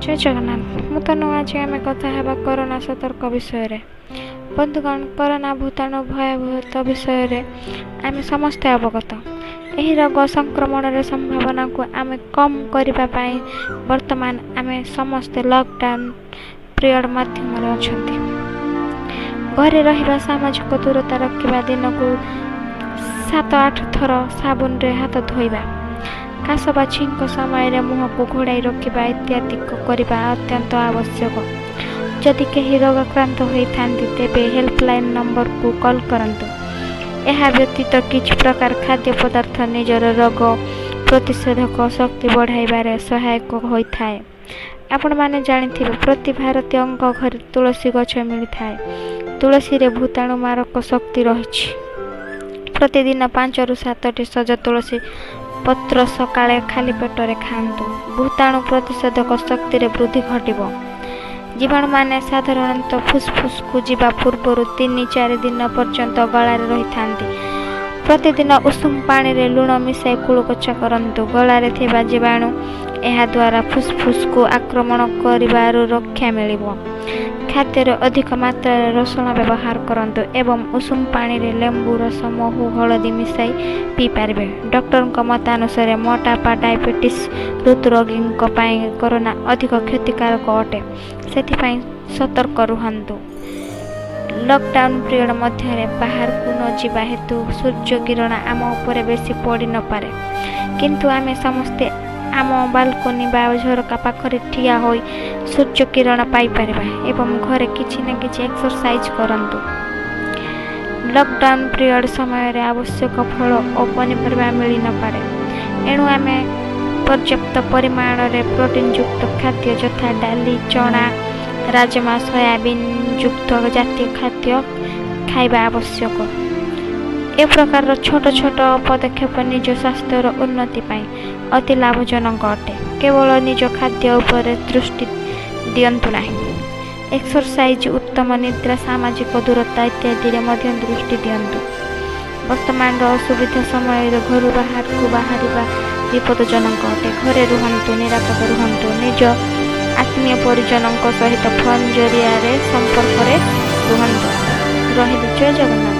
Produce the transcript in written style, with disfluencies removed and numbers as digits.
ଜୟ ଜଗନ୍ନାଥ। ମୁଁ ତନୁ। ଆଜି ଆମେ କଥା ହେବା କରୋନା ସତର୍କ ବିଷୟରେ। ବନ୍ଧୁଗଣ, କରୋନା ଭୂତାଣୁ ଭୟାବହତା ବିଷୟରେ ଆମେ ସମସ୍ତେ ଅବଗତ। ଏହି ରୋଗ ସଂକ୍ରମଣର ସମ୍ଭାବନାକୁ ଆମେ କମ୍ କରିବା ପାଇଁ ବର୍ତ୍ତମାନ ଆମେ ସମସ୍ତେ ଲକଡାଉନ୍ ପିରିୟଡ଼ ମାଧ୍ୟମରେ ଅଛନ୍ତି। ଘରେ ରହିବା, ସାମାଜିକ ଦୂରତା ରଖିବା, ଦିନକୁ 7-8 ଥର ସାବୁନରେ ହାତ ଧୋଇବା, କାଶ ବା ଛିଙ୍କ ସମୟରେ ମୁହଁକୁ ଘୋଡ଼ାଇ ରଖିବା ଇତ୍ୟାଦି କରିବା ଅତ୍ୟନ୍ତ ଆବଶ୍ୟକ। ଯଦି କେହି ରୋଗାକ୍ରାନ୍ତ ହୋଇଥାନ୍ତି, ତେବେ ହେଲ୍ପଲାଇନ୍ ନମ୍ବରକୁ କଲ୍ କରନ୍ତୁ। ଏହା ବ୍ୟତୀତ କିଛି ପ୍ରକାର ଖାଦ୍ୟ ପଦାର୍ଥ ନିଜର ରୋଗ ପ୍ରତିଷେଧକ ଶକ୍ତି ବଢ଼ାଇବାରେ ସହାୟକ ହୋଇଥାଏ। ଆପଣମାନେ ଜାଣିଥିବେ, ପ୍ରତି ଭାରତୀୟଙ୍କ ଘରେ ତୁଳସୀ ଗଛ ମିଳିଥାଏ। ତୁଳସୀରେ ଭୂତାଣୁ ମାରକ ଶକ୍ତି ରହିଛି। ପ୍ରତିଦିନ 5ରୁ 7ଟି ସଜ ତୁଳସୀ ପତ୍ର ସକାଳେ ଖାଲି ପେଟରେ ଖାଆନ୍ତୁ। ଭୂତାଣୁ ପ୍ରତିଷେଧକ ଶକ୍ତିରେ ବୃଦ୍ଧି ଘଟିବ। ଜୀବାଣୁମାନେ ସାଧାରଣତଃ ଫୁସ୍ଫୁସ୍କୁ ଯିବା ପୂର୍ବରୁ 3-4 ଦିନ ପର୍ଯ୍ୟନ୍ତ ଗଳାରେ ରହିଥାନ୍ତି। ପ୍ରତିଦିନ ଉଷୁମ ପାଣିରେ ଲୁଣ ମିଶାଇ କୁଳୁକୂଚା କରନ୍ତୁ। ଗଳାରେ ଥିବା ଜୀବାଣୁ ଏହାଦ୍ୱାରା ଫୁସ୍ଫୁସ୍କୁ ଆକ୍ରମଣ କରିବାରୁ ରକ୍ଷା ମିଳିବ। ଖାଦ୍ୟରେ ଅଧିକ ମାତ୍ରାରେ ରସୁଣ ବ୍ୟବହାର କରନ୍ତୁ ଏବଂ ଉଷୁମ ପାଣିରେ ଲେମ୍ବୁ ରସ, ମହୁ, ହଳଦୀ ମିଶାଇ ପିଇପାରିବେ। ଡକ୍ଟରଙ୍କ ମତାନୁସାରେ ମୋଟାପା, ଡାଇବେଟିସ୍, ହୃଦରୋଗୀଙ୍କ ପାଇଁ କରୋନା ଅଧିକ କ୍ଷତିକାରକ ଅଟେ। ସେଥିପାଇଁ ସତର୍କ ରୁହନ୍ତୁ। ଲକଡାଉନ୍ ପିରିୟଡ଼ ମଧ୍ୟରେ ବାହାରକୁ ନ ଯିବା ହେତୁ ସୂର୍ଯ୍ୟ କିରଣ ଆମ ଉପରେ ବେଶୀ ପଡ଼ି ନପାରେ, କିନ୍ତୁ ଆମେ ସମସ୍ତେ ଆମ ବାଲକୋନି ବା ଝରକା ପାଖରେ ଠିଆ ହୋଇ ସୂର୍ଯ୍ୟ କିରଣ ପାଇପାରିବା ଏବଂ ଘରେ କିଛି ନା କିଛି ଏକ୍ସରସାଇଜ୍ କରନ୍ତୁ। ଲକଡାଉନ୍ ପିରିୟଡ଼ ସମୟରେ ଆବଶ୍ୟକ ଫଳ ଓ ପନିପରିବା ମିଳିନପାରେ। ଏଣୁ ଆମେ ପର୍ଯ୍ୟାପ୍ତ ପରିମାଣରେ ପ୍ରୋଟିନ୍ଯୁକ୍ତ ଖାଦ୍ୟ ଯଥା ଡାଲି, ଚଣା, ରାଜମା, ସୋୟାବିନ୍ ଯୁକ୍ତ ଜାତୀୟ ଖାଦ୍ୟ ଖାଇବା ଆବଶ୍ୟକ। ଏ ପ୍ରକାରର ଛୋଟ ଛୋଟ ପଦକ୍ଷେପ ନିଜ ସ୍ୱାସ୍ଥ୍ୟର ଉନ୍ନତି ପାଇଁ ଅତି ଲାଭଜନକ ଅଟେ। କେବଳ ନିଜ ଖାଦ୍ୟ ଉପରେ ଦୃଷ୍ଟି ଦିଅନ୍ତୁ ନାହିଁ, ଏକ୍ସରସାଇଜ୍, ଉତ୍ତମ ନିଦ୍ରା, ସାମାଜିକ ଦୂରତା ଇତ୍ୟାଦିରେ ମଧ୍ୟ ଦୃଷ୍ଟି ଦିଅନ୍ତୁ। ବର୍ତ୍ତମାନର ଅସୁବିଧା ସମୟରେ ଘରୁ ବାହାରକୁ ବାହାରିବା ବିପଦଜନକ ଅଟେ। ଘରେ ରୁହନ୍ତୁ, ନିରାପଦ ରୁହନ୍ତୁ। ନିଜ ଆତ୍ମୀୟ ପରିଜନଙ୍କ ସହିତ ଫୋନ୍ ଜରିଆରେ ସମ୍ପର୍କରେ ରୁହନ୍ତୁ। ରହିଲି, ଜୟ ଜଗନ୍ନାଥ।